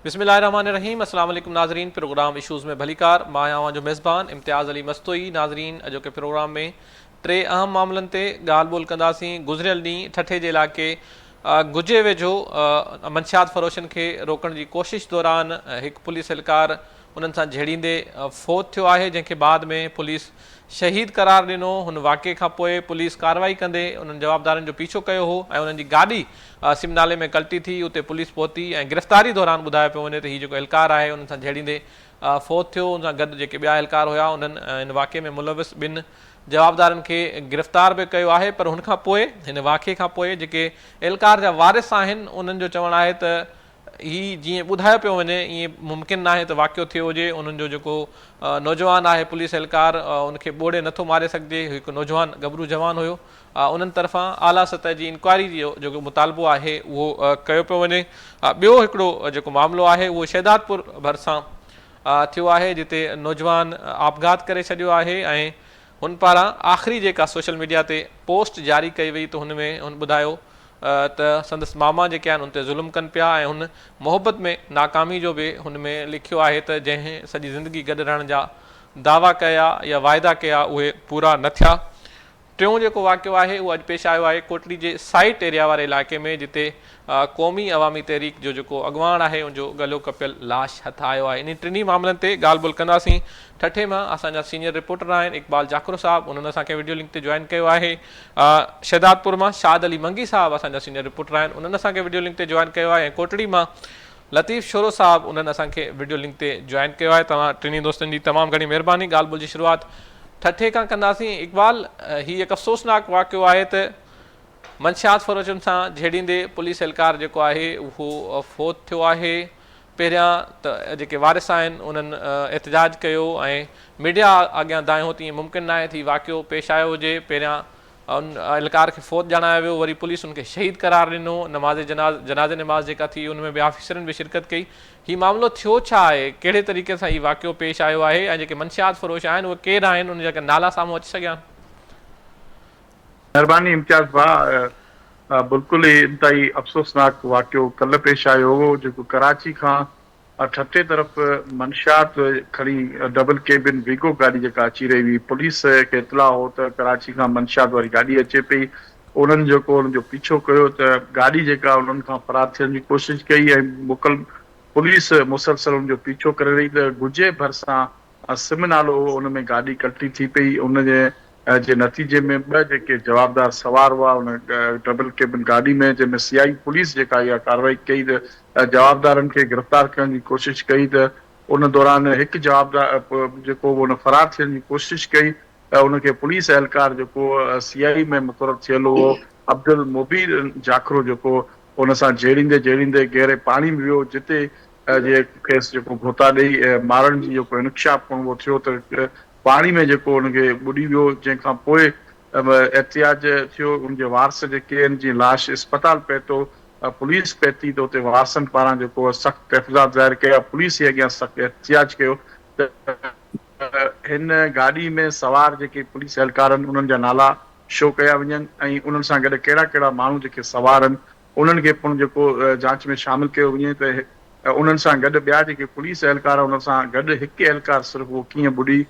بسم الله الرحمن الرحيم السلام عليڪم ناظرين پروگرام اشوز ۾ ڀليڪار مان آهيان اوهان جو ميزبان امتياز علي مستوئي ناظرين اڄوڪي پروگرام ۾ ٽي اهم معاملن تي ڳالهه ٻولهه ڪنداسين گذريل ڏينهن ٺٽي جي علائقي گجي ويجهو منشيات فروشن کي روڪڻ جي ڪوشش دوران هڪ پوليس اهلڪار انهن سان جهيڙيندي فوت ٿيو آهي جنهن کي بعد ۾ پوليس شهيد قرار ڏنو هن واقعي کان پوء پوليس ڪارروائي ڪندي انهن جوابدارن جو پيڇو ڪيو هو ۽ انهن جي گاڏي سم نالي ۾ ڪلٽي ٿي اتي پوليس پهتي ۽ گرفتاري دوران ٻڌايو پيو وڃي ته هي جيڪو اهلڪار آهي انهن سان جهيڙيندي فوت ٿيو ان سان گڏ جيڪي ٻيا اهلڪار هيا انهن ان واقعي ۾ ملوث ٻن جوابدارن کي گرفتار به ڪيو آهي پر هن کان پوء هن واقعي کان پوء جيڪي اهلڪار جا وارث آهن انهن جو چوڻ آهي ته هي جيئن ٻڌايو پيو وڃي ائين ممڪن ناهي ته واقعو ٿيو هجي، انهن جو جيڪو نوجوان آهي پوليس اهلڪار ان کي ٻوڙي نٿو ماري سگهجي، هو هڪ نوجوان ڳڀرو جوان هيو، انهن طرفان اعليٰ سطح جي انڪوائري جو جيڪو مطالبو آهي اهو ڪيو پيو وڃي. ٻيو هڪڙو جيڪو معاملو آهي اهو شهدادپور ڀرسان ٿيو آهي جتي نوجوان آپگهات ڪري ڇڏيو آهي ۽ هن پاران آخري جيڪا سوشل ميڊيا تي پوسٽ جاري ڪئي وئي ته هن ۾ هن ٻڌايو ته سندس ماما جيڪي آهن ان تي ظلم ڪن پيا ۽ هن محبت ۾ ناڪامي جو به هن ۾ لکيو آهي ته جنهن سڄي زندگي گڏ رهڻ جا دعويٰ ڪيا يا واعدا ڪيا اهي پورا نه ٿيا. ٽيون جيڪو واقعو آهي اهو اڄ پيش آيو آهي ڪوٽڙي جي سائيٽ ايريا واري علائقي ۾ جتي قومي عوامي تحريڪ جو جيڪو اڳواڻ آهي ان جو ڳلو ڪپيل لاش هٿ آيو آهي انهي ٽنهي معاملن تي ڳالهه ٻولهه ڪنداسين ٺٽي مان اسان جا سينيئر رپورٽر آهن اقبال جاکرو صاحب انهن اسان کي وڊيو لنڪ تي جوائن ڪيو آهي شهدادپور مان شاد علي منگي صاحب اسان جا سينيئر رپورٽر آهن انهن اسان کي وڊيو لنڪ تي جوائن ڪيو آهي ۽ ڪوٽڙي مان لطيف شورو صاحب انهن اسان کي وڊيو لنڪ تي جوائن ڪيو آهي توهان ٽنهي دوستن جي تمام گهڻي مهرباني ڳالهه ٻولهه جي شروعات ٺٽي کان ڪنداسين اقبال هي هڪ افسوسناڪ واقعو آهي ته منشيات فروشن سان جهيڙيندي پوليس اهلڪار جيڪو آهي اهو فوت ٿيو آهي پهريان ته جيڪي وارث آهن انهن احتجاج ڪيو ۽ ميڊيا اڳيان دانهيو ته ائين ممڪن ناهي ته هي واقعو پيش آيو هجي، پهريان ان اهلڪار کي فوت ڄاڻايو ويو وري پوليس ان کي شهيد قرار ڏنو، نماز جناز جنازي نماز جيڪا ٿي ان ۾ به آفيسرن به شرڪت ڪئي، هي معاملو ٿيو ڇا آهي، ڪهڙي طريقي سان هي واقعو پيش آيو آهي ۽ جيڪي منشيات فروش آهن اهي ڪير آهن ان جا ڪي نالا سامهون اچي سگهيا آهن؟ مهرباني امتياز ڀاء. بلڪل هي انتهائي افسوسناڪ واقعو ڪلهه پيش آيو هو جيڪو ڪراچي کان ٺٽي طرف منشيات کڻي ڊبل ڪيبن ويگو گاڏي جيڪا اچي رهي هئي پوليس کي اطلاع هو ته ڪراچي کان منشيات واري گاڏي اچي پئي انهن جيڪو ان جو پيڇو ڪيو ته گاڏي جيڪا انهن کان فرار ٿيڻ جي ڪوشش ڪئي ۽ مڪل پوليس مسلسل ان جو پيڇو ڪري رهي ته گجي ڀرسان سم نالو هو ان ۾ گاڏي ڪلٽي ٿي پئي ان جي جي نتيجي ۾ ٻه جيڪي جوابدار سوار هئا ان ڊبل ڪيبن گاڏي ۾ جنهن ۾ سي آء پوليس جيڪا اها ڪارروائي ڪئي ته جوابدارن کي گرفتار ڪرڻ جي ڪوشش ڪئي ته ان دوران هڪ جوابدار جيڪو ان فرار ٿيڻ جي ڪوشش ڪئي ته ان کي پوليس اهلڪار جيڪو سي آء ۾ مقرر ٿيل هو عبدالمبين جاکرو جيڪو ان سان جهيڙيندي جهيڙيندي گهري پاڻي ۾ ويو جتي جي کيس جيڪو گهوتا ڏئي مارڻ جي جيڪو انڪشاف پڻ ٿيو ته پاڻي ۾ جيڪو ان کي ٻڏي ويو جنهن کان پوء احتجاج ٿيو ان جي وارث جيڪي ان جي لاش اسپتال پهتو پوليس پهتي ته اتي وارثن پاران جيڪو سخت تحفظات ظاهر ڪيا پوليس جي اڳيان سخت احتجاج ڪيو ته هن گاڏي ۾ سوار جيڪي پوليس اهلڪار آهن انهن جا نالا شو ڪيا وڃن ۽ انهن سان گڏ ڪهڙا ڪهڙا ماڻهو جيڪي سوار آهن انهن کي پڻ جيڪو جاچ ۾ شامل ڪيو وڃي ته انهن سان گڏ ٻيا جيڪي پوليس اهلڪار انهن سان گڏ هڪ اهلڪار صرف اهو ڪيئن ٻڏي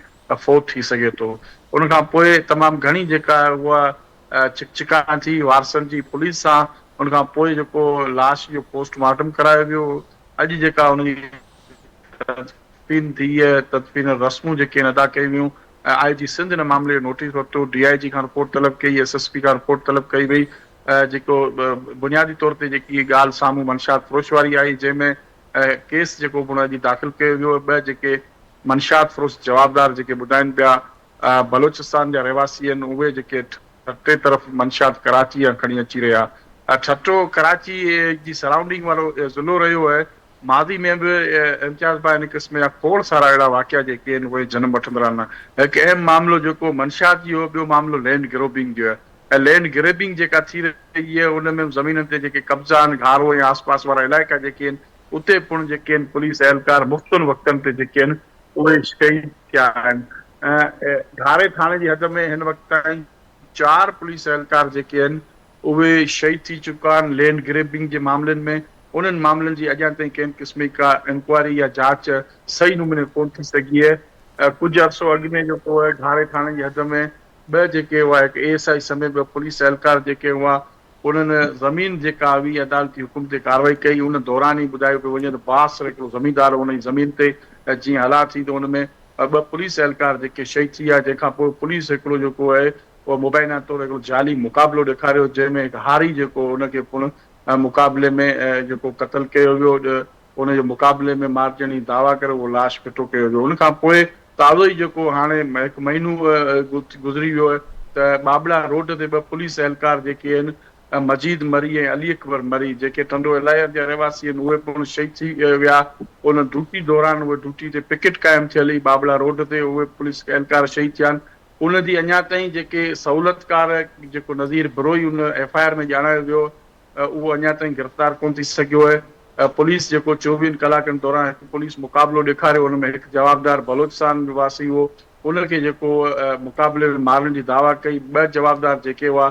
فوت ٿي سگهي ٿو. ان کان پوء تمام گهڻي جيڪا اها ڇڪ ڇڪان ٿي وارثن جي پوليس سان ان کان پوء جيڪو لاش جو پوسٽ مارٽم ڪرايو ويو اڄ جيڪا ان جي تدفين ٿي تدفين رسمون جيڪي آهن ادا ڪيون ويون آء جي سنڌ ان معاملي جو نوٽيس ورتو ڊي I جي کان رپورٽ طلب ڪئي ايس ايس پي کان رپورٽ طلب ڪئي وئي جيڪو بنيادي طور تي جيڪي ڳالهه سامهون منشيات فروش واري آئي جنهن ۾ ڪيس جيڪو پڻ اڄ داخل ڪيو ويو ٻه جيڪي منشيات فروش جوابدار جيڪي ٻڌائين پيا بلوچستان جا رهواسي آهن اهي جيڪي ٺٽي طرف منشيات ڪراچي کان کڻي اچي رهيا ٺٽو ڪراچي جي سرائونڊنگ وارو ضلعو رهيو آهي ماضي ۾ به امتياز ڀاء ان قسم جا کوڙ سارا اهڙا واقعا جيڪي آهن اهي جنم وٺندا رهندا. هڪ اهم معاملو جيڪو منشيات جو هو ٻيو معاملو لينڊ گروبنگ جو آهي ۽ لينڊ گريبنگ جيڪا ٿي رهي آهي ان ۾ به زمينن تي جيڪي قبضا آهن گهارو ۽ آس پاس وارا علائقا جيڪي آهن اتي پڻ جيڪي آهن پوليس اهلڪار مختن وقتن تي جيڪي آهن اهي شهيد ٿيا آهن ۽ گهاري ٿاڻي جي حد ۾ هن وقت تائين چار پوليس اهلڪار جيڪي آهن اهي شهيد ٿي چڪا آهن لينڊ گريبنگ جي معاملن ۾. انهن معاملن جي اڄان تائين ڪنهن به قسم جي ڪا انڪوائري يا جاچ صحيح نموني ڪونه ٿي سگهي آهي. ڪجهه عرصو اڳ ۾ جيڪو آهي گهاري ٿاڻي جي حد ۾ ٻه جيڪي هئا هڪ اي ايس I سميت ٻه پوليس اهلڪار جيڪي هئا انهن زمين جيڪا هئي عدالتي حڪم تي ڪارروائي ڪئي ان دوران ئي ٻڌايو پيو وڃي ته بااثر هڪڙو زميندار ان جي زمين تي جيئن هلا ٿي ته ان ۾ ٻه پوليس اهلڪار جيڪي شهيد ٿي ويا جنهن کان پوء پوليس هڪڙو جيڪو آهي اهو مبينا طور هڪڙو جعلي مقابلو ڏيکاريو جنهن ۾ هڪ هاري جيڪو ان کي پڻ مقابلي ۾ جيڪو قتل ڪيو ويو ان جو مقابلي ۾ مارجڻ جي دعويٰ ڪري اهو لاش ڦٽو ڪيو ويو. ان کان پوء تازو ئي جيڪو هاڻي هڪ مهينو گذري ويو آهي ته ٻاٻڙا روڊ تي ٻه پوليس اهلڪار جيڪي آهن مجيد مري ۽ علي اڪبر مري جيڪي ٽنڊو الهيار جا رهواسي آهن اهي پڻ شهيد ٿي ويا. ان ڊيوٽي دوران اهي ڊيوٽي تي پڪيٽ قائم ٿيل هئي ٻاٻڙا روڊ تي اهي پوليس اهلڪار شهيد ٿيا آهن. ان جي اڃا تائين جيڪي سهولتڪار جيڪو نذير بروهي ان ايف I R ۾ ڄاڻايو ويو اهو اڃا تائين گرفتار ڪونه ٿي سگهيو آهي. پوليس جيڪو چوويهن ڪلاڪن دوران هڪ پوليس مقابلو ڏيکاريو ان ۾ هڪ جوابدار بلوچستان واسي هو ان کي جيڪو مقابلي ۾ مارڻ جي دعويٰ ڪئي ٻه جوابدار جيڪي هئا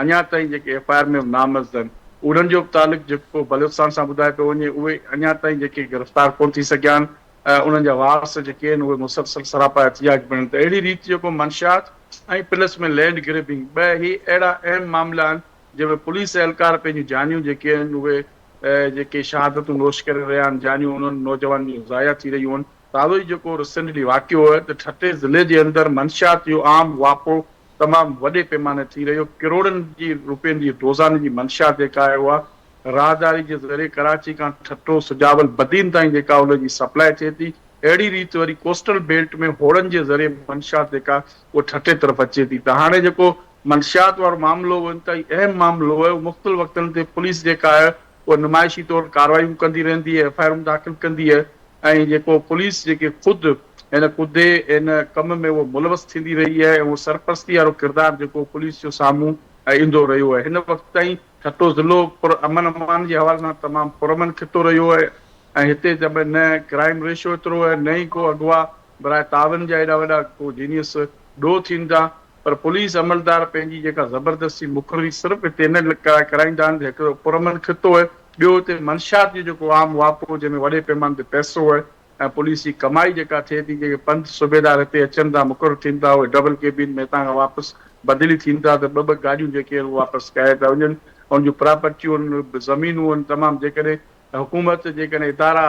اڃا تائين جيڪي ايف I R ۾ نامزد آهن انهن جو به تعلق جيڪو بلوچستان سان ٻڌايو پيو وڃي اهي اڃا تائين جيڪي گرفتار ڪونه ٿي سگهيا آهن انهن جا وارث جيڪي آهن اهي مسلسل سراپا احتجاج بڻيل ته اهڙي ريت جيڪو منشيات ۽ پلس ۾ لينڊ گريبنگ ٻه هي اهڙا اهم معاملا آهن جنهن ۾ پوليس اهلڪار پنهنجون جانيون جيڪي آهن اهي جيڪي شهادتون نوش ڪري رهيا آهن جانيون انهن نوجوانن جون ضايع ٿي رهيون آهن تازو ئي جيڪو رسينٽلي واقعو آهي ته ٺٽي ضلعي جي اندر منشيات جو عام واپو تمام وڏي پيماني ٿي رهيو ڪروڙن جي روپين جي روزاني جي منشيات جيڪا آهي اها راهداري جي ذريعي ڪراچي کان ٺٽو سجاول بدين تائين جيڪا ان جي سپلاء ٿئي ٿي اهڙي ريت وري ڪوسٽل بيلٽ ۾ هوڙن جي ذريعي منشيات جيڪا اها ٺٽي طرف اچي ٿي ته هاڻي جيڪو منشيات وارو معاملو اهو انتهائي اهم معاملو آهي، اهو مختلف وقتن تي پوليس جيڪا آهي اها نمائشي طور ڪارروايون ڪندي رهندي آهي، ايف I آرون داخل ڪندي آهي ۽ جيڪو پوليس جيڪي خود هن ڪڌي هن ڪم ۾ اهو ملوث ٿيندي رهي آهي ۽ اهو سرپرستي وارو ڪردار جيڪو پوليس جو سامهون ايندو رهيو آهي. هن وقت تائين ٺٽو ضلعو پر امن امان جي حوالي سان تمام پرامن خطو رهيو آهي ۽ هتي ته نه ڪرائيم ريشو ايترو آهي نه ئي ڪو اغوا براء تعاون جا ايڏا وڏا ڪو جينيس ڏوهه ٿين ٿا. پر پوليس عملدار پنهنجي جيڪا زبردستي مقرري صرف هتي ان لاء ڪرائيندا آهن ته هڪ ته پرامن خطو آهي ٻيو هتي منشيات جو جيڪو عام واهپو جنهن ۾ وڏي پيماني تي پئسو آهي ۽ پوليس جي ڪمائي جيڪا ٿئي ٿي جيڪي پنڌ صوبيدار هتي اچن ٿا مقرر ٿين ٿا اهي ڊبل ڪيبين ۾ هتان کان واپس بدلي ٿين ٿا ته ٻه ٻه گاڏيون جيڪي آهن اهي واپس ڪاهي ٿا وڃن ان جون پراپرٽيون آهن زمينون آهن تمام جيڪڏهن حڪومت جيڪڏهن ادارا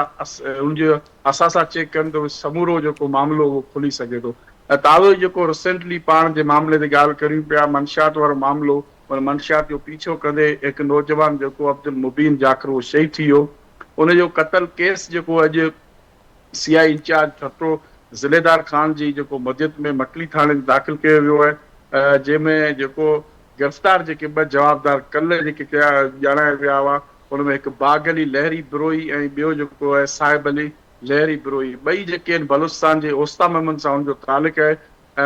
ان جو اثاثا چيڪ ڪن ته سمورو جيڪو معاملو اهو کلي سگهي ٿو ۽ تازو ئي جيڪو رسينٽلي پاڻ جي معاملي تي ڳالهه ڪريون پيا منشيات وارو معاملو ان منشيات جو پيڇو ڪندي هڪ نوجوان جيڪو عبدالمبين جاکرو اهو شهيد ٿي ويو ان جو قتل ڪيس جيڪو اڄ سي I incharge Thatta ضلعيدار خان جي جيڪو مديت ۾ مڪلي ٿاڻي تي داخل ڪيو ويو آهي جنهن ۾ جيڪو گرفتار جيڪي ٻه جوابدار ڪلهه جيڪي ڪيا ڄاڻايا ويا هئا ان ۾ هڪ باغ علي لهري بروهي ۽ ٻيو جيڪو آهي صاحب علي لهري بروهي ٻئي جيڪي آهن بلوچستان جي اوستا محمد سان ان جو تعلق آهي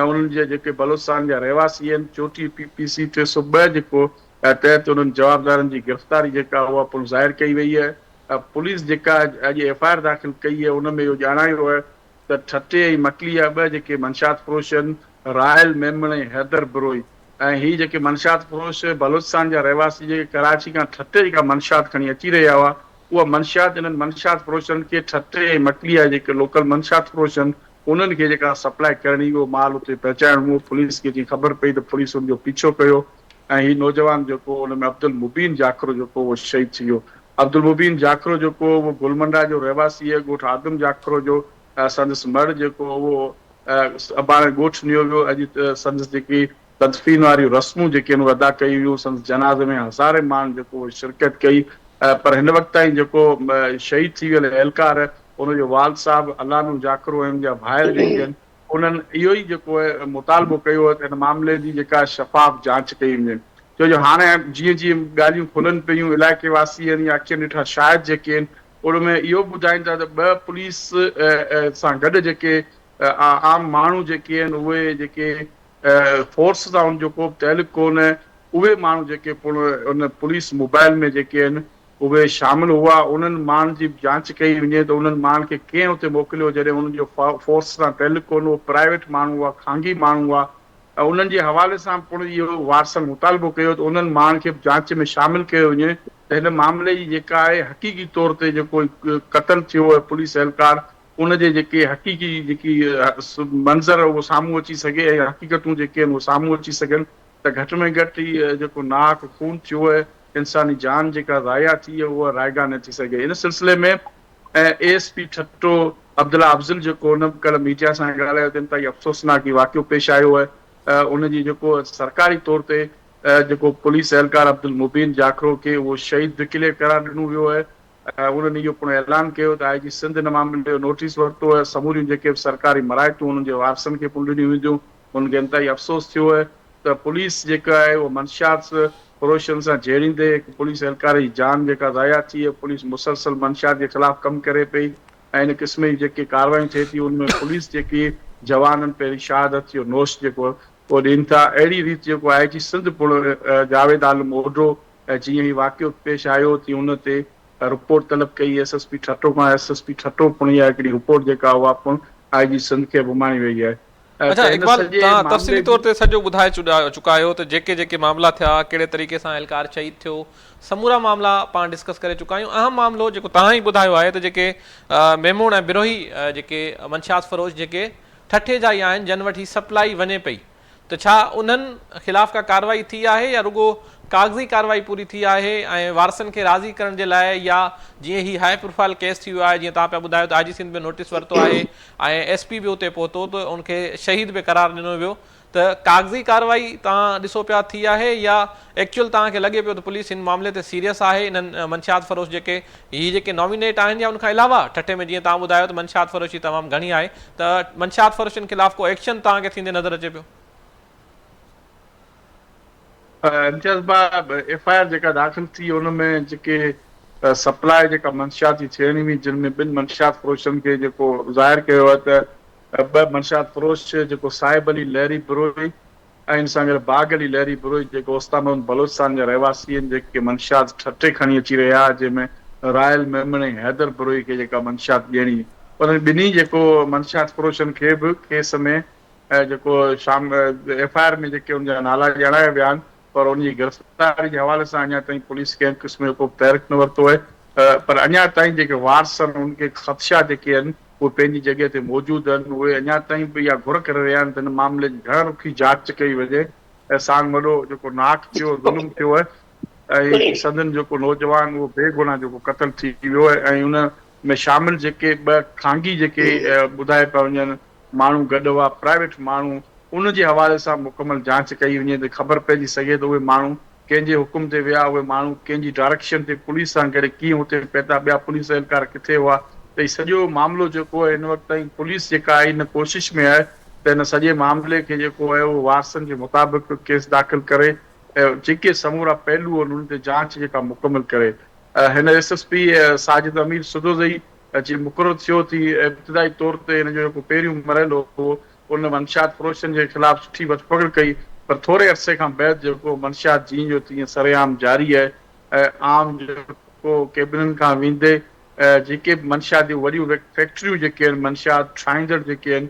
۽ انهن جي جيڪي بلوچستان جا رهواسي آهن چوٽيهه پي پي سي 302 جيڪو تحت انهن جوابدارن جي گرفتاري جيڪا اها پڻ ظاهر ڪئي وئي آهي. پوليس جيڪا اڄ ايف I R داخل ڪئي آهي ان ۾ اهو ڄاڻايو آهي ته ٺٽي ۽ مڪلي جا ٻه جيڪي منشيات فروش آهن رائل ميمڻ ۽ حيدر بروهي ۽ هي جيڪي منشيات فروش بلوچستان جا رهواسي جيڪي ڪراچي کان ٺٽي جيڪا منشيات کڻي اچي رهيا هئا اها منشيات انهن منشيات فروشن کي ٺٽي ۽ مڪلي جا جيڪي لوڪل منشيات فروش آهن انهن کي جيڪا سپلاء ڪرڻي اهو مال اتي پهچائڻو هو پوليس کي جيئن خبر پئي ته پوليس ان جو پيڇو ڪيو ۽ هي نوجوان جيڪو ان ۾ عبدالمبين جاکرو جيڪو اهو شهيد ٿي ويو. عبدالمبين جاکرو جيڪو اهو گلمنڊا جو رهواسي آهي، ڳوٺ آدم جاکرو جو سندس مڙهه جيڪو اهو اباڻي ڳوٺ نيو ويو، اڄ سندس جيڪي تدفين واريون رسمون جيڪي آهن اهي ادا ڪيون ويون، سندس جنازي ۾ هزارين ماڻهن جيڪو اهو شرڪت ڪئي پر هن وقت تائين جيڪو شهيد ٿي ويل اهلڪار ان جو والد صاحب الله نور جاکرو ۽ ان جا ڀائر جيڪي آهن انهن اهو ئي جيڪو آهي مطالبو ڪيو آهي ته هن معاملي جي جيڪا شفاف جاچ ڪئي وڃي ڇو جو هاڻي جيئن جيئن ڳالهيون کلن پيون علائقي واسي آهن يا اکين ڏٺا شاهد جيڪي آهن ان ۾ اهو ٻڌائين ٿا ته ٻه پوليس سان گڏ جيڪي عام ماڻهو جيڪي آهن اهي جيڪي فورس سان ان جو ڪو به تعلق ڪونهي اهي ماڻهو جيڪي پڻ ان پوليس موبائل ۾ جيڪي آهن اهي شامل هئا، انهن ماڻهن جي به جاچ ڪئي وڃي ته انهن ماڻهن کي ڪنهن اتي موڪليو جڏهن انهن جو فورس سان تعلق ڪونه هو، پرائيويٽ ماڻهو هئا، خانگي ماڻهو هئا ۽ انهن جي حوالي سان پڻ اهو وارثن مطالبو ڪيو ته انهن ماڻهن کي به جاچ ۾ شامل ڪيو وڃي ته هن معاملي جي جيڪا آهي حقيقي طور تي جيڪو قتل ٿيو آهي پوليس اهلڪار ان جي جيڪي حقيقي جيڪي منظر اهو سامهون اچي سگهي ۽ حقيقتون جيڪي آهن اهي سامهون اچي سگهن ته گهٽ ۾ گهٽ هي جيڪو ناحق خون ٿيو آهي انساني جان جيڪا ضايع ٿي آهي اها رائيگان نه ٿي سگهي ان سلسلي ۾ ۽ A S P Thatta Abdullah Afzal جيڪو ان به ڪلهه ميڊيا سان ڳالهايو ته انتهائي افسوسناڪ هي واقعو پيش آيو آهي ان جي جيڪو سرڪاري طور تي جيڪو پوليس اهلڪار عبدالمبين جاکرو کي اهو شهيد ڊڪليئر قرار ڏنو ويو آهي انهن اهو پڻ اعلان ڪيو ته آء جي سنڌ ان معاملي جو نوٽيس ورتو آهي سموريون جيڪي به سرڪاري مراعتون انهن جي وارثن کي پڻ ڏنيون وينديون انهن کي انتهائي افسوس ٿيو آهي ته پوليس جيڪا آهي اها منشيات فروشن سان جهيڙيندي هڪ پوليس اهلڪار جي جان جيڪا ضايع ٿي آهي پوليس مسلسل منشيات جي خلاف ڪم ڪري پئي ۽ ان قسم جي جيڪي ڪاروايون ٿئي ٿي ان ۾ پوليس جيڪي جوانن پهرين شهادت جو نوش جيڪو اهو ڏين ٿا اهڙي ريت جيڪو آء جي سنڌ پڻ جاويد عالم اوڍو جيئن هي واقعو پيش آيو تيئن ان تي رپورٽ طلب ڪئي ايس ايس پي ٺٽو کان ايس ايس پي ٺٽو پڻ اها هڪڙي رپورٽ جيڪا اها پڻ آء جي سنڌ کي به اماڻي وئي آهي اڇا ته هن اقبال سڄي توهان معاملي تفصيلي طور جي. تي سڄو ٻڌائي چڪا آهيو ته جيڪي جيڪي معاملا ٿيا ڪهڙي طريقي سان اهلڪار شهيد ٿيو سمورا معاملا پاڻ ڊسڪس ڪري چڪا آهيون اهم معاملو جيڪو توهان ئي ٻڌايو آهي ته جيڪي ميموڻ ۽ بروهي جيڪي منشيات فروش جيڪي ٺٽي جا ئي آهن جن وٽ هي سپلائي وڃي پئي ته ڇا انهن خلاف ڪا ڪارروائي ٿي آهي يا رڳو ڪاغذي ڪارروائي پوري ٿي آهي ۽ وارثن کي راضي ڪرڻ جي لاء يا جيئن هي هاء پروفائل ڪيس ٿي ويو آهي جيئن توهان پيا ٻڌايو ته آء جي سنڌ به نوٽيس ورتو آهي ۽ ايس پي به اتي پهتو ته ان کي شهيد به قرار ڏنو ويو ته ڪاغذي ڪارروائي توهان ڏسو پيا ٿي آهي يا ايڪچوئل توهان کي لڳي پيو ته پوليس هن معاملي تي سيريس آهي انهن منشيات فروش جيڪي هي جيڪي نامينيٽ آهن يا ان کان علاوه ٺٽي ۾ جيئن توهان ٻڌايو ته منشيات فروشي تمام گهڻي آهي ته منشيات فروشن خلاف ڪو ايڪشن توهان کي ٿيندي نظر اچي پيو؟ امتياز ڀاء ايف I R جيڪا داخل ٿي ان ۾ جيڪي سپلاء جيڪا منشيات جي ٿيڻي هئي جن ۾ ٻن منشيات فروشن کي جيڪو ظاهر ڪيو آهي ته ٻه منشيات فروش جيڪو صاحب علي لهري بروهي ۽ ان سان گڏ باغ علي لهري بروهي جيڪو اوستا محمد بلوچستان جا رهواسي آهن جيڪي منشيات ٺٽي کڻي اچي رهيا هئا جنهن ۾ رائل ميمڻ ۽ حيدر بروهي کي جيڪا منشيات ڏيڻي انهن ٻنهي جيڪو منشيات فروشن کي به ڪيس ۾ جيڪو شام ايف I R ۾ جيڪي ان جا نالا ڄاڻايا ويا آهن پر ان جي گرفتاري جي حوالي سان اڃا تائين پوليس ڪنهن به قسم جو ڪو به تحرڪ نه ورتو آهي پر اڃا تائين جيڪي وارث آهن انهن کي خدشا جيڪي آهن اهي پنهنجي جڳهه تي موجود آهن اهي اڃا تائين به اها گهر ڪري رهيا آهن ته هن معاملي جي گهڻ رخي جاچ ڪئي وڃي ۽ ساڻ وڏو جيڪو ناحق ٿيو ظلم ٿيو آهي ۽ سندن جيڪو نوجوان اهو بيگناهه جيڪو قتل ٿي ويو آهي ۽ ان ۾ شامل جيڪي ٻه خانگي جيڪي ٻڌايا پيا وڃن ماڻهو گڏ هئا، پرائيويٽ ماڻهو، ان جي حوالي سان مڪمل جاچ ڪئي وڃي ته خبر پئجي سگهي ته اهي ماڻهو ڪنهن جي حڪم تي ويا، اهي ماڻهو ڪنهن جي ڊائريڪشن تي پوليس سان گڏ ڪيئن اتي پهتا، ٻيا پوليس اهلڪار ڪٿي هئا ته هي سڄو معاملو جيڪو آهي هن وقت تائين پوليس جيڪا آهي ان ڪوشش ۾ آهي ته هن سڄي معاملي کي جيڪو آهي اهو وارثن جي مطابق ڪيس داخل ڪري ۽ جيڪي سمورا پهلو آهن انهن تي جاچ جيڪا مڪمل ڪري. هن S S P Sajid Amir Sadozai اچي مقرر ٿيو ٿي. ابتدائي طور تي هن جو جيڪو پهريون مرحلو هو، ان منشيات فروشن جي خلاف سٺي وٺ پڪڙ ڪئي، پر ٿوري عرصي کان بعد جيڪو منشيات جيئن جو تيئن سرعام جاري آهي ۽ عام جيڪو ڪيبنن کان ويندي جيڪي به منشيات جون وڏيون فيڪٽريون جيڪي آهن، منشيات ٺاهيندڙ جيڪي آهن،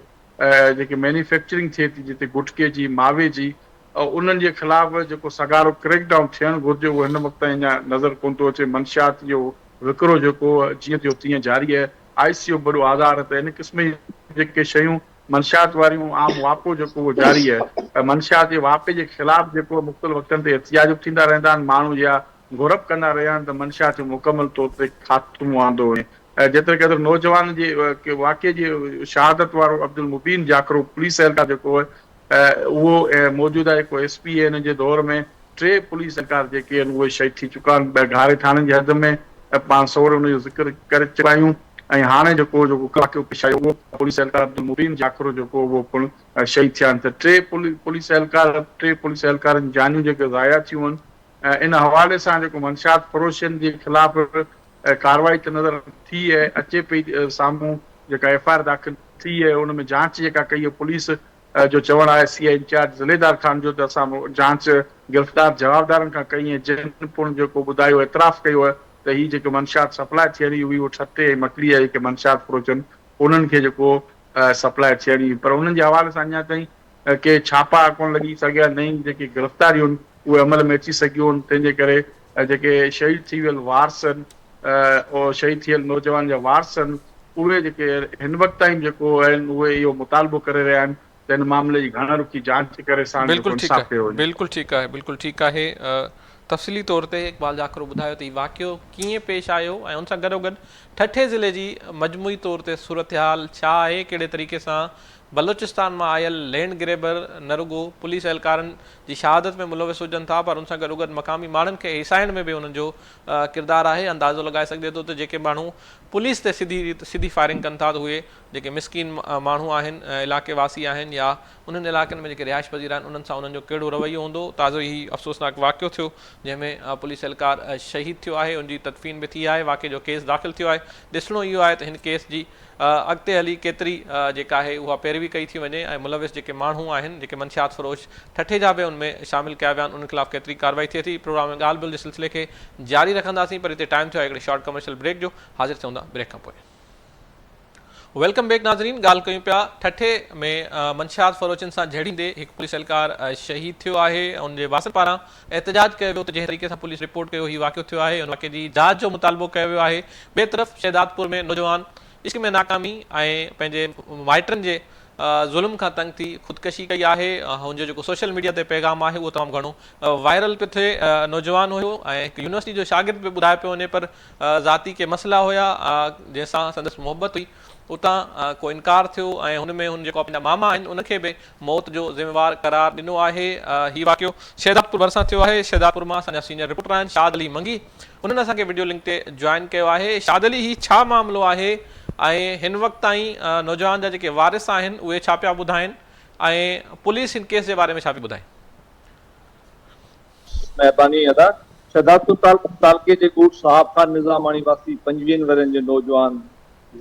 جيڪي مينيفيڪچرنگ ٿئي ٿي جتي گٽڪي جي، ماوي جي، انهن جي خلاف جيڪو سگهارو ڪريڪ ڊائون ٿيڻ گهرجي اهو هن وقت تائين اڃا نظر ڪونه ٿو اچي. منشيات جو وڪرو جيڪو جيئن ٿيو تيئن جاري آهي. آء سي او به وڏو آزار ته ان قسم جون جيڪي شيون منشيات واريون عام واهپو جيڪو اهو جاري آهي ۽ منشيات جي واهپي جي خلاف جيڪو مختلف وقتن تي احتجاج به ٿيندا رهندا آهن ماڻهو اها گهر به ڪندا رهيا آهن ته منشيات جو مڪمل طور تي خاتمو آندو وڃي ۽ جيتري قدر نوجوان جي واقعي جي شهادت وارو عبدالمبين جاکرو پوليس اهلڪار جيڪو اهو موجوده جيڪو ايس پي آهي ان جي دور ۾ ٽي پوليس اهلڪار جيڪي آهن اهي شهيد ٿي چڪا آهن ٻه گهاري ٿاڻن جي حد ۾ پاڻ سوري ان جو ذڪر ڪري چڪا آهيون ۽ هاڻي جيڪو جيڪو واقعو پيش آيو اهو پوليس اهلڪار عبدالمبين جاکرو جيڪو اهو پڻ شهيد ٿيا آهن ته ٽي پوليس اهلڪار ٽي پوليس اهلڪارن جون جانيون جيڪي ضايع ٿيون آهن ان حوالي سان جيڪو منشيات فروشن جي خلاف ڪارروائي ته نظر ٿي اچي پئي سامهون جيڪا ايف I R داخل ٿي آهي ان ۾ جاچ جيڪا ڪئي آهي پوليس جو چوڻ آهي سي آء انچارج ضلعيدار خان جو ته اسان جاچ گرفتار جوابدارن کان ڪئي ۽ جن پڻ جيڪو ٻڌايو اعتراف ڪيو آهي ته هي جيڪي منشيات سپلاء ٿيڻي هئي اهو ٺٽي ۽ مڪلي جا جيڪي منشيات فروش آهن انهن کي جيڪو سپلاء ٿيڻي هئي پر انهن جي حوالي سان اڃا تائين ڪي ڇاپا ڪونه لڳي سگهيا نه ئي جيڪي گرفتاريون آهن اهي عمل ۾ اچي سگهيون آهن تنهن جي ڪري جيڪي شهيد ٿي ويل وارث آهن شهيد ٿيل نوجوان جا وارث آهن اهي جيڪي هن وقت تائين جيڪو آهن اهي اهو مطالبو ڪري رهيا آهن ته هن معاملي جي گهڻ رخي جاچ ڪري ساڻ جيڪو انصاف ڪيو وڃي. بلڪل ٺيڪ آهي بلڪل ٺيڪ آهي تفصيلي طور تي اقبال جاکرو ٻڌايو ته هي واقعو ڪيئن پيش آيو ۽ ان سان گڏوگڏ ٺٽي ضلعي جي مجموعي طور تي صورتحال ڇا آهي ڪهڙي طريقي سان بلوچستان مان آيل لينڊ گريبر نه رڳو پوليس اهلڪارن جي شهادت ۾ ملوث هجن ٿا پر ان سان گڏوگڏ مقامي ماڻهن کي هيسائڻ ۾ به انهن جو ڪردار آهي اندازو لڳائي سگهجي ٿو ته جيڪي ماڻهو پوليس تي سڌي ريت سڌي فائرنگ ڪن ٿا ته اهي جيڪي مسڪين ماڻهو آهن علائقي واسي آهن يا انهن علائقن ۾ جيڪي رهائش پذير آهن انهن سان انهن جو ڪهڙو رويو هوندو تازو ئي هي افسوسناڪ واقعو ٿيو جنهن ۾ پوليس اهلڪار شهيد ٿيو آهي ان جي تدفين به ٿي آهي واقعي جو ڪيس داخل ٿيو آهي ڏسڻو اهو آهي ته هن ڪيس جي اڳتي هلي ڪيتري جيڪا آهي اها پيروي ڪئي ٿي وڃي ۽ ملوث جيڪي ماڻهو آهن جيڪي منشيات فروش ٺٽي جا به ان ۾ شامل ڪيا ويا آهن انهن خلاف ڪيتري ڪارروائي ٿئي ٿي پروگرام ۾ ڳالهه ٻولهه جي سلسلي کي جاري رکنداسين پر هتي ٽائيم ٿيو آهي هڪڙي شارٽ ڪمرشل بريڪ جو حاضر ٿيون ٿا بريڪ کان پوء. Welcome back ناظرين ڳالهه ڪيون پيا ٺٽي ۾ منشيات فروشن سان جهيڙيندي هڪ پوليس اهلڪار شهيد ٿيو آهي ان جي وارثن پاران احتجاج ڪيو ويو ته جنهن طريقي سان پوليس رپورٽ ڪيو هي واقعو ٿيو آهي ان واقعي جي جاچ جو مطالبو ڪيو ويو آهي ٻئي طرف شهدادپور ۾ نوجوان عشق ۾ ناڪامي ۽ پنهنجي مائٽن جي ظلم کان تنگ ٿي خودڪشي ڪئي آهي هن جو جيڪو سوشل ميڊيا تي پيغام آهي اهو تمام گهڻو وائرل پيو ٿئي نوجوان هيو ۽ هڪ يونيورسٽي جو شاگرد به ٻڌايو پيو وڃي پر ذاتي ڪي مسئلا هيا جنهن سان سندس محبت هئي اتان ڪو انڪار ٿيو ۽ هن ۾ هن جيڪو پنهنجا ماما آهن ان کي به موت جو ذميوار قرار ڏنو آهي هي واقعو شهدادپور ڀرسان ٿيو آهي شهدادپور مان اسان جا سينيئر رپورٽر آهن شاد علي منگي انهن اسان کي وڊيو لنڪ تي جوائن ڪيو آهي شاد علي هي ڇا معاملو آهي ۽ هن وقت تائين نوجوان جا جيڪي وارث آهن اهي ڇا پيا ٻڌائين ۽ پوليس هن ڪيس جي باري ۾ ڇا پئي ٻڌائي. مهرباني ادا. شھدادپور تعلقي جي ڳوٺ صاحب خان نظاماڻي واسي پنجويهن ورهين جي نوجوان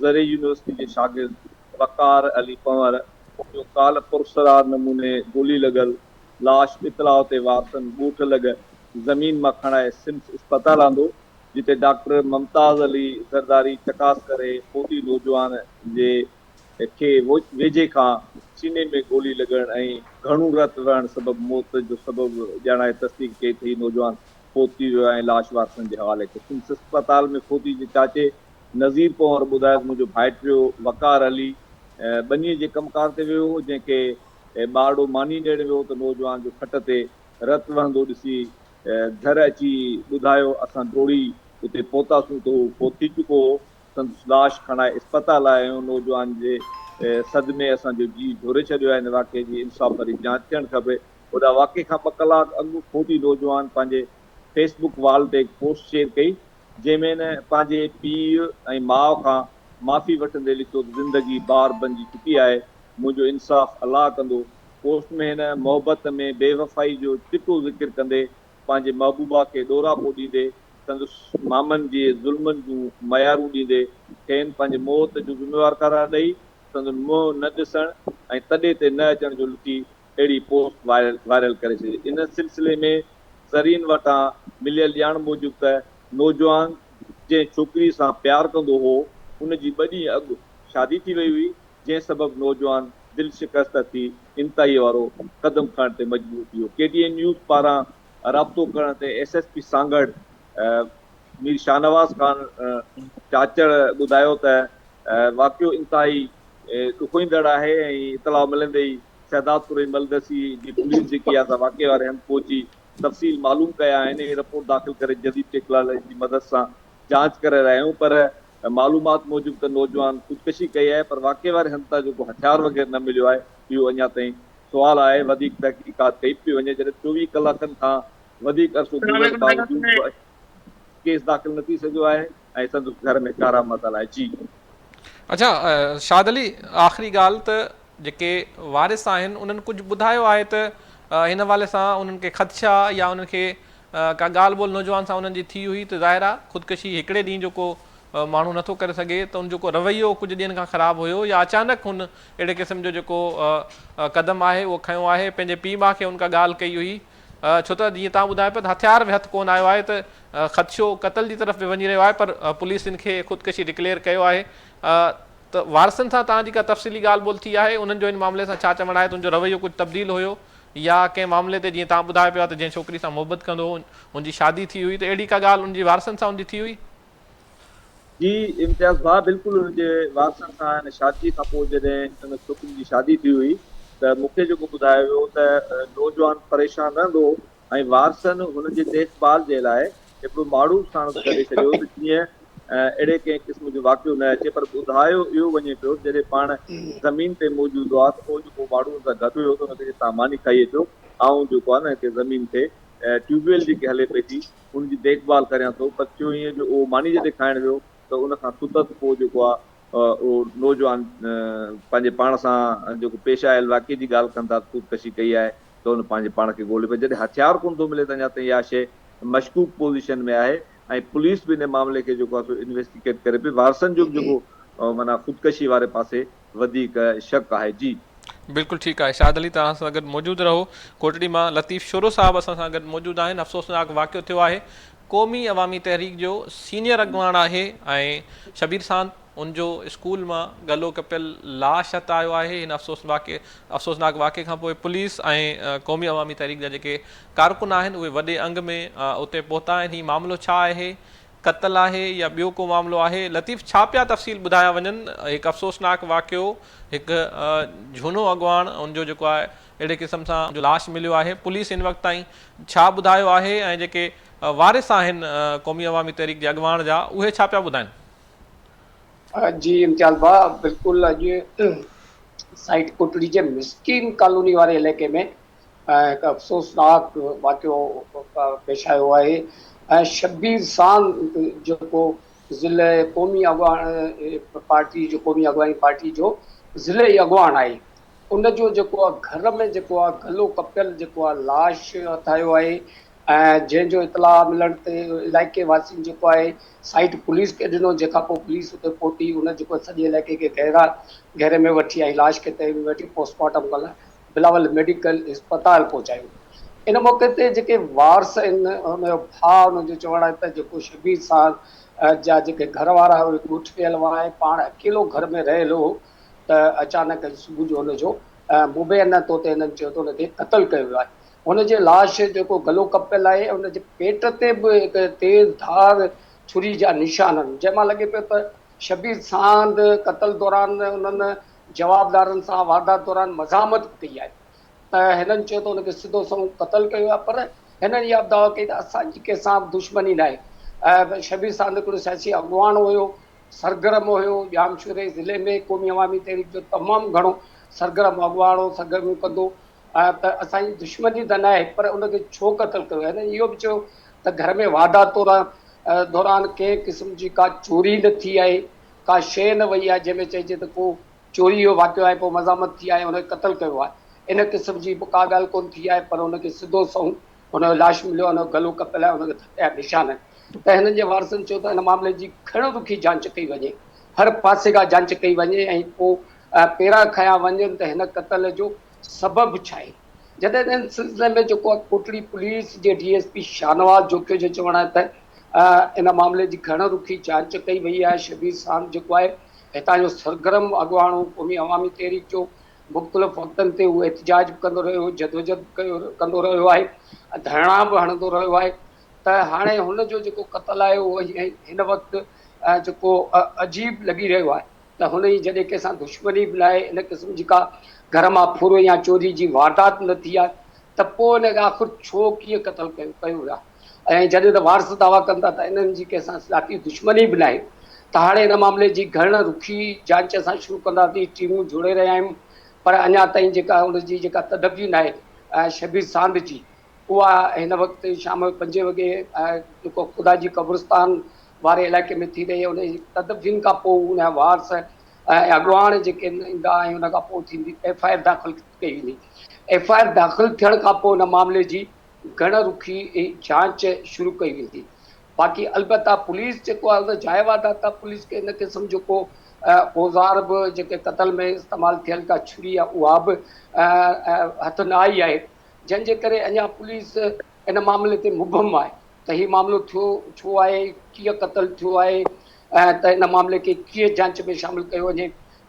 زرعي يونيورسٽي جي شاگرد وقار علي پنور جو ڪالهه پرسرار نموني گولي لڳل لاش اطلاع تي وارثن ڳوٺ لڳ زمين مان کڻائي سمس اسپتال آندو جتي ڊاڪٽر ممتاز علي زرداري چڪاس ڪري فوتي نوجوان جي کي ويجهي کان سيني ۾ گولي لڳڻ ۽ گهڻو رت وهڻ سبب موت جو سبب ڄاڻائي تصديق ڪئي ته هي نوجوان فوت ٿي ويو آهي ۽ لاش وارثن جي حوالي ڪيو. سمس اسپتال ۾ فوتي جي چاچي نذير پنهور ٻڌايو ته منهنجو ڀائٽيو وقار علي ٻنيء جي ڪم ڪار تي ويو هو جنهن کي ٻارڙو ماني ڏيڻ ويو ته نوجوان جو کٽ تي رت وهندو ڏسي گهر اچي ٻڌايو اسان ڊوڙي اتي پهتاسون ته هو فوت ٿي چڪو هو. سندس لاش کڻائي اسپتال آيا آهيون، نوجوان جي صدمي اسان جو جيء جهوري ڇڏيو آهي، هن واقعي جي انصاف واري جاچ ٿيڻ کپي. هوڏانهن واقعي کان ٻه ڪلاڪ اڳ فوتي نوجوان پنهنجي فيس بڪ وال تي هڪ پوسٽ شيئر ڪئي، جنهن ۾ هن پنهنجي پيء ۽ ماء کان معافي وٺندي لکيو ته زندگي بار بنجي چڪي آهي، منهنجو انصاف الله ڪندو. پوسٽ ۾ هن محبت ۾ بيوفائي جو چٽو ذڪر ڪندي پنهنجي محبوبا کي ڏوراپو ڏيندي سندس مامن جي ظلمن جون ميارون ڏيندي کين پنهنجي موت جو ذميوار قرار ڏئي سندن منهن نه ڏسڻ ۽ تڏي تي نه اچڻ جو لکي اهڙي پوسٽ وائرل ڪري ڇڏي. ان سلسلي ۾ ذريعن وٽان مليل ڄاڻ موجب ته نوجوان جنهن ڇوڪري سان پيار ڪندو هو ان جي ٻه ڏينهن اڳ شادي ٿي وئي هئي جنهن سبب نوجوان دل شڪسته ٿي انتهائي وارو قدم کڻڻ تي مجبور ٿي ويو. ڪي ٽي اين نيوز پاران رابطو ڪرڻ تي S S P Sanghar Mir Shahnawaz Khan Chachar ٻڌايو ته واقعو انتهائي ڏکوئيندڙ آهي ۽ اطلاع ملندي ئي شهدادپور ۽ ملدسي جي پوليس جيڪي آهي سا واقعي واري هنڌ پهچي تفصيل معلوم ڪيا آهن ۽ رپورٽ داخل ڪري جديد ٽيڪنالاجي جي مدد سان جاچ ڪري رهيا آهيون پر معلومات موجب ته نوجوان خودڪشي ڪئي آهي پر واقعي واري هنڌ تان جيڪو هٿيار وغيره نه مليو آهي اهو اڃا تائين سوال آهي وڌيڪ تحقيقات ڪئي پئي وڃي جڏهن 24 ڪلاڪن کان وڌيڪ عرصو گذرڻ باوجود به ڪيس داخل نه ٿي سگهيو آهي ۽ سندس گهر ۾ ڪارا متل آهي جي. اڇا شاد علي آخري ڳالهه ته جيڪي وارث آهن انهن ڪجهه ٻڌايو آهي ته هن حوالي سان انهن کي خدشا يا انهن کي ڪا ڳالهه ٻولهه نوجوان سان انهن جي ٿي هئي ته ظاهر آهي خودڪشي هڪڙي ڏينهن جو ڪو ماڻهو نٿو ڪري سگهي ته ان جو ڪو رويو ڪجهه ڏينهن کان خراب هيو يا اچانڪ هن اهڙي قسم جو جيڪو قدم آهي اهو کنيو آهي پنهنجي پيء ماء کي هن ڪا ڳالهه ڪئي هئي ڇو ته جيئن توهان ٻڌايو پيا ته هٿيار به هٿ ڪونه آيو آهي ته خدشو قتل جي طرف به وڃي رهيو آهي پر پوليس ان کي خودڪشي ڊڪليئر ڪيو آهي ته وارثن سان توهان جي ڪا تفصيلي ڳالهه ٻولهه ٿي آهي انهن جو ان معاملي سان ڇا چوڻ آهي ته ان جو رويو ڪجهه تبديل هيو يا ڪنهن معاملي تي جيئن توهان ٻڌايو پيا ته جنهن ڇوڪري سان محبت ڪندو هو ان جي شادي ٿي هئي ته اهڙي ڪا ڳالهه ان جي وارثن سان ان جي ٿي هئي؟ جي امتياز ڀاء بلڪل ان جي وارثن سان ان شادي کان پوء جڏهن ان ڇوڪري جي شادي ٿي هئي ته مون کي جيڪو ٻڌايو ويو ته نوجوان پريشان رهندو هو ۽ وارثن هن جي ديک ڀال جي لاء هڪڙو ماڙهو به ساڻس گڏي ڇڏيو ته جيئن اهڙي ڪنهن قسم جو واقعو نه اچي پر ٻڌايو اهو وڃي پيو ته جڏهن پاڻ زمين تي موجود هئا ته اهو جيڪو ماڙهو هن سان گڏ هيو ته ان کي چيس توهان ماني کائي اچو آئون جيڪو آهي نه هتي زمين تي ٽيوب ويل جيڪي هلي پئي ٿي ان جي ديک ڀال ڪريان ٿو پر ٿيو ائين جو اهو ماني جڏهن کائڻ ويو ته ان کان ستت پوء جيڪو آهي اهو نوجوان پنهنجي پاڻ سان جيڪو پيش آيل واقعي جي ڳالهه ڪن ٿا ته خودڪشي ڪئي آهي ته ان پنهنجي پاڻ کي ڳولي پر جڏهن هٿيار ڪونه ٿو ملي ته اڃا تائين اها شيء مشڪوڪ پوزيشن ۾ آهي ۽ پوليس به ان معاملي کي جيڪو آهي سو انويسٽيگيٽ ڪري پئي وارثن جو به جيڪو معنيٰ خودڪشي واري پاسي وڌيڪ شڪ آهي جي. بلڪل ٺيڪ آهي شاهد علي توهان سان گڏ موجود رهو ڪوٽڙي مان لطيف شورو صاحب اسان سان گڏ موجود آهن افسوسناڪ واقعو ٿيو آهي قومي عوامي تحريڪ جو سينيئر اڳواڻ آهي ۽ شبير ساند ان جو اسڪول مان گلو ڪپيل لاش هٿ آيو آهي هن افسوس واقعي افسوسناڪ واقعي کان پوء پوليس ۽ قومي عوامي تحريڪ جا جيڪي ڪارڪن آهن اهي وڏي انگ ۾ اتي پهتا آهن هي معاملو ڇا آهي قتل آهي يا ٻيو ڪو معاملو آهي لطيف ڇا پيا تفصيل ٻڌايا وڃن هڪ افسوسناڪ واقعو هڪ جهونو اڳواڻ ان جو جيڪو آهي اهڙي قسم سان جو لاش مليو آهي پوليس هن وقت تائين ڇا ٻڌايو آهي ۽ جيڪي وارث آهن قومي عوامي تحريڪ جي اڳواڻ جا اهي ڇا پيا ٻڌائن؟ جي امتياز ڀاء بلڪل اڄ سائيٽ ڪوٽڙي جي مسڪين ڪالوني واري علائقي ۾ هڪ افسوسناڪ واقعو پيش آيو آهي ۽ شبير ساند جيڪو ضلعي قومي اڳواڻ پارٽي جو قومي اڳواڻي پارٽي جو ضلعي اڳواڻ آهي ان جو جيڪو آهي گهر ۾ جيڪو آهي گلو ڪپيل جيڪو آهي لاش هٿ آيو آهي ۽ جنهن جو اطلاع ملڻ تي علائقي واسين جيڪو آهي سائيٽ پوليس کي ڏنو جنهن کان پوء پوليس اتي پهتي ان جيڪو سڄي علائقي کي گهيرا گهيري ۾ وٺي ۽ لاش کي تحويل ۾ وٺي پوسٽ مارٽم ڪرڻ لاء بلاول ميڊيڪل اسپتال پهچايو ان موقعي تي جيڪي وارث آهن ان جو ڀاء ان جو چوڻ آهي ته جيڪو شبير سان جا جيڪي گهر وارا اهي ڳوٺ ويل هئا ۽ پاڻ اڪيلو گهر ۾ رهيل هو ته اچانڪ اڄ صبح جو هن جو مبينا طور تي هنن چيو ته هن کي قتل ڪيو ويو آهي. هن جي لاش جيڪو گلو ڪپيل آهي ان جي پيٽ تي به هڪ تيز ڌار ڇري جا نشان آهن جنهن مان لڳي پيو ته شبير ساند قتل دوران انهن جوابدارن سان واردات دوران مزاحمت به ڪئي آهي ته هنن چيو ته هن کي سڌو سنئون قتل ڪيو ويو آهي پر هنن اها به دعويٰ ڪئي ته اسان جي ڪنهن سان به دشمني ناهي شبير ساند هڪڙو سياسي اڳواڻ هيو سرگرم هيو، ڄامشوري ضلعي ۾ قومي عوامي تحريڪ جو تمام گهڻو سرگرم اڳواڻ هو، سرگرميون ڪندو هو ته اسان جي دشمني ته ناهي پر ان کي ڇو قتل ڪيو؟ هنن اهو به چيو ته گهر ۾ واردات دوران ڪنهن قسم جي ڪا چوري نه ٿي آهي، ڪا شيء نه وئي آهي جنهن ۾ چئجي ته ڪو چوري جو واقعو آهي پوء مزاحمت ٿي آهي ان کي قتل ڪيو آهي، ان قسم جي به ڪا ڳالهه ڪونه ٿي آهي پر ان کي سڌو سنئون هن جو لاش مليو آهي، ان جو گلو ڪپيل آهي، ان کي ڌڪ جا نشان آهن ته هنن جي وارثن چيو ته ان معاملي جي گهڻ رخي جانچ ڪئي وڃي، هر پاسي کان جانچ ڪئي وڃي ۽ پوء پيرا کنيا وڃن ته هن قتل جو سبب ڇا آهي؟ جڏهن ته ان سلسلي ۾ جيڪو آهي ڪوٽڙي پوليس جي D S P Shahnawaz Jokhio جو چوڻ آهي ته ان معاملي جي گهڻ رخي جانچ ڪئي وئي آهي، شبير ساند جيڪو آهي هتان جو سرگرم اڳواڻ هو، قومي عوامي تحريڪ جو مختلف وقتن تي هو احتجاج به ڪندو رهيو، جدوجهد به ڪندو رهيو آهي، ڌرڻا به هڻندو رهيو آهي ته هاڻي هن جو جيڪو قتل آهي اهو هن وقت جيڪو عجيب لڳي رهيو آهي ته هن جي جڏهن ڪنهن سان دشمني به ناهي، ان قسم جي ڪا گهر مان ڦر يا چوري جي واردات نه ٿي آهي ته پوء ان کي آخر ڇو ڪيئن قتل ڪيو ويو آهي. ۽ جڏهن ته وارث دعويٰ ڪن ٿا ته انهن جي ڪنهن سان ذاتي دشمني به ناهي ته هاڻي ان معاملي جي گهڻ رخي جانچ اسان شروع ڪنداسين، ٽيمون جوڙي رهيا آهيون پر اڃا تائين جيڪا ان جي جيڪا تدفين آهي شبير ساند جي اها هن وقت شام جو پنجين وڳي جيڪو خدا جي قبرستان واري علائقي ۾ ٿي رهي آهي ان جي تدفين کان پوء ان جا وارث ۽ اڳواڻ جيڪي ايندا ۽ ان کان پوء ٿيندي ايف I R داخل ڪئي ويندي ايف I R داخل ٿيڻ کان پوء ان معاملي جي گهڻ رخي جاچ شروع ڪئي ويندي باقي البته پوليس جيڪو آهي ان جاء واردات تان پوليس کي ان قسم جو ڪو اوزار به جيڪي قتل ۾ استعمال ٿيل ڪا ڇري آهي اها به هٿ نه آئي آهي جنهن جي ڪري اڃا پوليس ان معاملي تي مبهم آهي ته هي معاملو ٿيو ڇو آهي ڪيئن قتل ٿيو آهي ته ان معاملي کي ڪيئن جاچ ۾ شامل ڪيو وڃي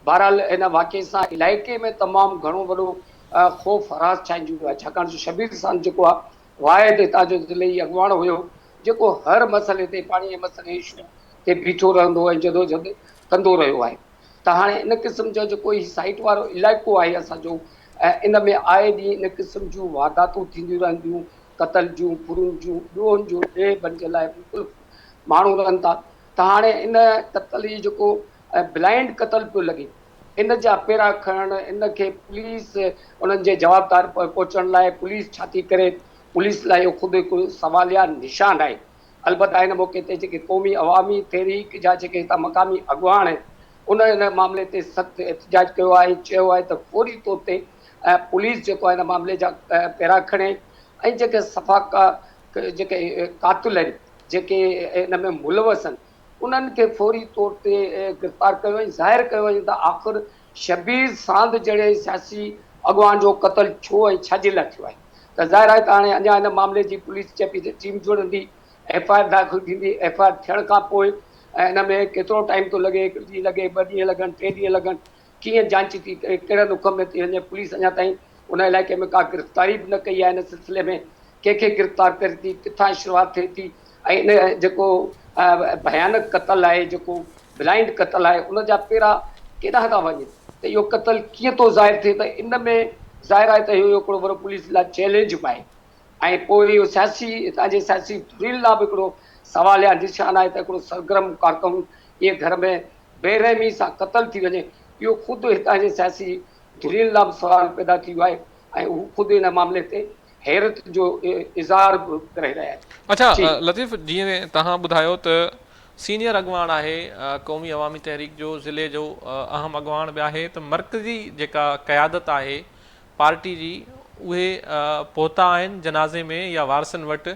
بهرحال ان واقعي سان علائقي ۾ تمام گهڻو وڏو خوف هراس ڇائنجي ويو آهي ڇاڪاڻ جو شبير ساند جيڪو آهي واحد هتان جو ضلعي اڳواڻ هيو جيڪو هر مسئلي تي پاڻي جي مسئلي اشو تي بيٺو رهندو ۽ جدوجھد ڪندو رهيو آهي ته هاڻي ان قسم جو جيڪو هي سائيٽ وارو علائقو آهي اسان جو ان ۾ آئي ڏينهن ان قسم جون وارداتون ٿينديون رهنديون قتل جون ڦرون جون ڏوهن جون ڏيهه بنجل آهي بلڪل ماڻهو رهن ٿا ته هاڻي ان قتل هي جيڪو بلائنڊ قتل پيو لڳي ان جا پيرا کڻڻ ان کي پوليس انهن جي جوابدار پهچڻ لاء پوليس ڇا ٿي ڪري پوليس لاء اهو خود هڪ سواليا نشان آهي البته ان موقعي تي جيڪي قومي عوامي تحريڪ جا جيڪي هتان مقامي اڳواڻ آهن ان ان معاملي تي سخت احتجاج ڪيو آهي ۽ چيو آهي ته فوري طور تي پوليس جيڪو آهي ان معاملي جا پيرا کڻي ۽ جيڪي سفاڪ جيڪي قاتل آهن جيڪي ان ۾ ملوث آهن انهن کي فوري طور تي گرفتار ڪيو ۽ ظاهر ڪيو وڃي ته آخر شبير ساند جهڙي سياسي اڳواڻ جو قتل ڇو ۽ ڇا جي لاء ٿيو آهي ته ظاهر آهي ته هاڻي اڃا ان معاملي جي پوليس چئي پئي ته ٽيم جوڙندي ايف I R داخل ٿيندي ايف I R ٿيڻ کان پوء ان ۾ ڪيترو ٽائيم ٿو لڳي هڪ ڏينهن لڳي ٻه ڏينهن لڳن ٽي ڏينهن لڳن ڪيئن جانچ ٿي ڪهڙن حڪم ۾ ٿي وڃي پوليس اڃا تائين ان علائقي ۾ ڪا گرفتاري به نه ڪئي آهي ان سلسلي ۾ ڪنهن کي گرفتار ڪري ٿي ڪٿان شروعات ٿئي ٿي ۽ ان جيڪو ڀيانڪ قتل آهي جيڪو بلائنڊ قتل آهي ان جا پيرا ڪيڏانهن ٿا وڃن ته اهو قتل ڪيئن ٿو ظاهر ٿئي ته ان ۾ ظاهر آهي ته اهو هڪڙو وڏو پوليس لاء چئلينج به آهي ۽ پوء اهو سياسي هتان جي سياسي ڌرين لاء به هڪڙو سوال يا نشان آهي ته هڪڙو سرگرم ڪارڪن ائين گهر ۾ بي رحمي سان قتل ٿي وڃي اهو خود هتان جي سياسي ڌرين لاء به سوال پيدا ٿي ويو آهي ۽ هو خود ان معاملي تي حيرت جو اظهار به ڪري رهيا آهن. اڇا لطيف جيئن توهان ٻڌايو ته سينيئر اڳواڻ آهي قومي عوامي تحريڪ جو ضلعي جو اهم اڳواڻ به آهي ته مرڪزي جيڪا قيادت آهي پارٽي جي اهي پهتا آهن جنازي ۾ يا وارثن وٽ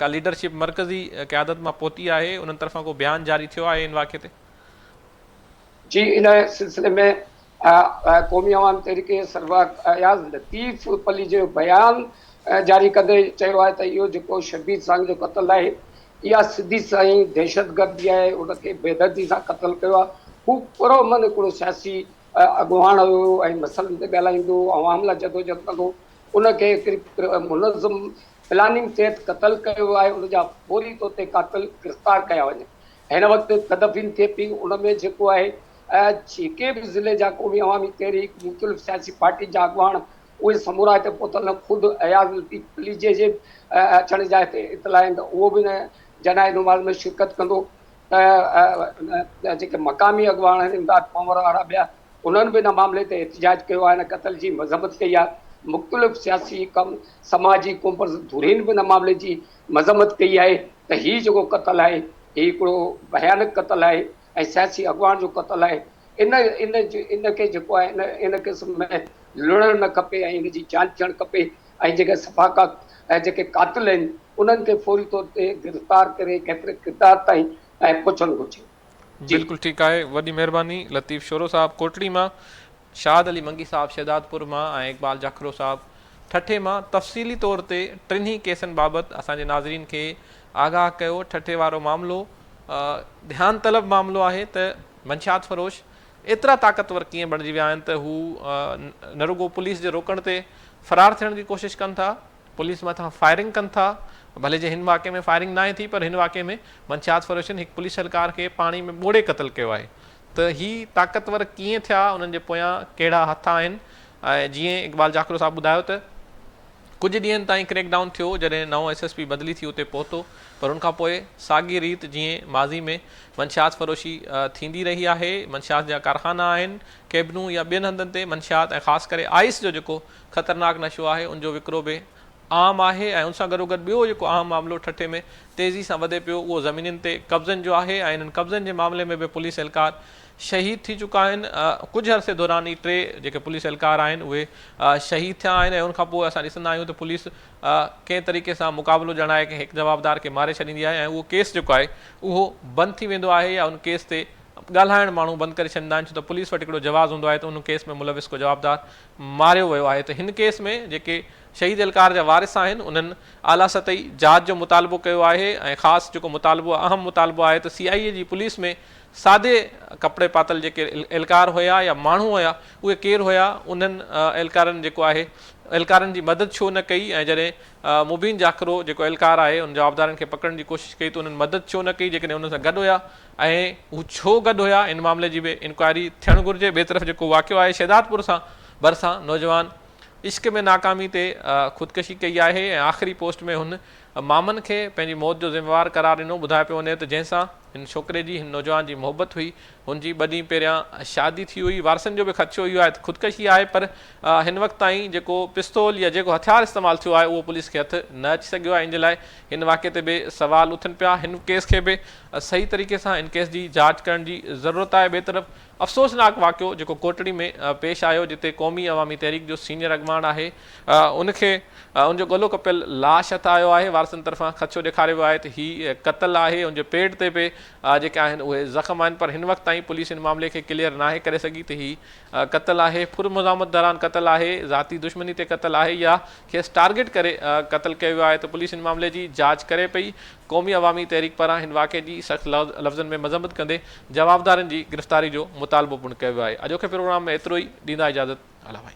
ڪا ليڊرشپ مرڪزي قيادت مان پهتي آهي انهن طرفان ڪو بيان جاري ٿيو آهي ان واقعي تي؟ جي ان سلسلي ۾ قومي عوامي تحريڪ جي سربراهه اياز لطيف پليجي جو بيان جاري ڪندي چيو آهي ته اهو جيڪو شبير سانگ جو قتل آهي اها سڌي سنئين دهشتگردي آهي ان کي بيدردي سان قتل ڪيو آهي هو پرامن هڪڙو سياسي اڳواڻ هيو ۽ مسئلن تي ڳالهائيندو هو، عوام لاء جدوجهد ڪندو هو، ان کي هڪڙي منظم پلاننگ تحت قتل ڪيو ويو آهي، ان جا فوري طور تي قاتل گرفتار ڪيا وڃن. هن وقت تدفين ٿئي پئي، ان ۾ جيڪو آهي جيڪي به ضلعي جا قومي عوامي تحريڪ، مختلف سياسي پارٽين جا اڳواڻ اهي سمورا هتي پهتل آهن، خود اياز لطيف پليجي جي اچڻ جا هتي اطلاع آهن ته اهو به ان جنازي نماز ۾ شرڪت ڪندو. ته جيڪي مقامي اڳواڻ آهن امداد پنهور وارا ٻيا انهن به ان معاملي تي احتجاج ڪيو آهي ان قتل جي مذمت ڪئي آهي مختلف سياسي ڪم سماجي قومپرست ڌرين به ان معاملي جي مذمت ڪئي آهي ته هي جيڪو قتل آهي هي هڪڙو ڀيانڪ قتل آهي ۽ سياسي اڳواڻ جو قتل آهي ان ان ان کي جيڪو آهي ان ان قسم ۾ لڙڻ نه کپي ۽ ان جي جانچ ٿيڻ کپي ۽ جيڪي سفاڪا ۽ جيڪي قاتل آهن انهن کي فوري طور تي گرفتار ڪري ڪيتري ڪردار تائين پهچڻ گهرجي. جي. بلڪل ٺيڪ آهي وڏي مهرباني لطيف شورو صاحب ڪوٽڙي مان شاد علي منگي صاحب شهدادپور مان ۽ اقبال جاکرو صاحب ٺٽي مان تفصيلي طور تي ٽنهي ڪيسن بابت اسان جي ناظرين کي آگاهه ڪيو ٺٽي وارو معاملو ڌيان طلب معاملو آهي ته منشيات فروش ايترا طاقتور ڪيئن بڻجي ويا آهن ته هو نه رڳو پوليس جي روڪڻ تي فرار ٿيڻ جي ڪوشش ڪن ٿا، پوليس مٿان فائرنگ ڪن ٿا، ڀلي جي هن واقعي ۾ فائرنگ ناهي ٿي پر هن واقعي ۾ منشيات فروشن هڪ پوليس اهلڪار کي پاڻي ۾ ٻوڙي قتل ڪيو آهي ته هي طاقتور ڪيئن ٿيا انهن جي پويان ڪهڙا هٿ آهن ۽ جيئن اقبال جاکرو صاحب ٻڌايو ته ڪجهه ڏينهن تائين ڪريڪ ڊائون ٿيو جڏهن نئون ايس ايس پي بدلي ٿي اتي پهتو پر ان کان پوء ساڳي ريت جيئن ماضي ۾ منشيات فروشي ٿيندي رهي آهي منشيات جا ڪارخانا آهن ڪيبنون يا ٻين هنڌن تي منشيات ۽ خاص ڪري آئس جو جيڪو خطرناڪ نشو آهي ان جو وڪرو به عام آهي ۽ ان سان گڏوگڏ ٻيو جيڪو اهم معاملو ٺٽي ۾ تيزي سان وڌي پيو اهو زمينن تي قبضن جو آهي ۽ انهن قبضن جي معاملي ۾ به پوليس اهلڪار شهيد ٿي چڪا آهن ڪجهه عرصي دوران ئي ٽي جيڪي پوليس اهلڪار آهن اهي شهيد ٿيا آهن ۽ ان کان پوء اسان ڏسندا آهيون ته پوليس ڪنهن طريقي سان مقابلو ڄاڻائي ڪنهن هڪ جوابدار کي ماري ڇڏيندي آهي ۽ اهو ڪيس جيڪو آهي اهو بند ٿي ويندو آهي يا ان ڪيس تي ڳالهائڻ ماڻهو بند ڪري ڇڏيندا آهن ڇو ته پوليس وٽ هڪڙو جواز هوندو آهي ته ان ڪيس ۾ ملوث ڪو جوابدار ماريو ويو آهي ته هن ڪيس ۾ جيڪي شهيد اهلڪار جا وارث آهن انهن اعليٰ سطحي جاچ جو مطالبو ڪيو آهي ۽ خاص جيڪو مطالبو اهم مطالبو آهي ته سي آء اي جي پوليس ۾ سادي ڪپڙي پاتل جيڪي اهلڪار هيا يا ماڻهو هيا اهي ڪير هيا انهن اهلڪارن جيڪو آهي اهلڪارن جي مدد ڇو نه ڪئي ۽ جڏهن مبين جاکرو جيڪو اهلڪار آهي ان جوابدارن کي پڪڙڻ جي ڪوشش ڪئي ته انهن مدد ڇو نه ڪئي جيڪڏهن انهن سان گڏ هيا ۽ هو ڇو گڏ هيا ان معاملي جي به انڪوائري ٿيڻ گهرجي ٻئي طرف جيڪو واقعو آهي شهدادپور سان ڀرسان نوجوان عشق ۾ ناڪامي تي خودڪشي ڪئي آهي ۽ آخري پوسٽ ۾ هن مامن کي پنهنجي موت جو ذميوار قرار ڏنو. ٻڌايو پيو وڃي ته جنهن سان هن ڇوڪري جي هن نوجوان جي محبت هئي هن جي ٻه ڏينهن پهريان شادي ٿي هئي. وارثن جو به خدشو اهو آهي ته خودڪشي آهي پر هن وقت تائين جيڪو پستول يا جيڪو هٿيار استعمال ٿيو آهي اهو پوليس کي هٿ نه اچي سگهيو آهي ان جي لاء هن واقعي تي به سوال اٿن پيا. هن ڪيس کي به صحيح طريقي سان هن ڪيس جي جاچ ڪرڻ جي ضرورت آهي. ٻئي طرف افسوسناڪ واقعو جيڪو ڪوٽڙي ۾ پيش آيو جتي قومي عوامي تحريڪ جو سينيئر اڳواڻ آهي ان کي ان جو ڳلو ڪپيل لاش هٿ آيو آهي وارثن طرفان خدشو ڏيکاريو ويو آهي ته هي قتل آهي ان جي پيٽ تي به جيڪي آهن اهي زخم آهن پر هن وقت تائين پوليس ان معاملي کي ڪليئر ناهي ڪري سگهي ته هي قتل آهي ڦر مزاحمت دوران قتل آهي ذاتي دشمني تي قتل آهي يا کيس ٽارگيٽ ڪري قتل ڪيو ويو آهي ته پوليس ان معاملي جي جاچ ڪري پئي قومي عوامي تحريڪ پاران هن واقعي جي سخت لفظن ۾ مذمت ڪندي جوابدارن جي گرفتاري جو مطالبو پڻ ڪيو ويو آهي. اڄوڪي پروگرام ۾ ايترو ئي، ڏيندا اجازت الله ڀائي.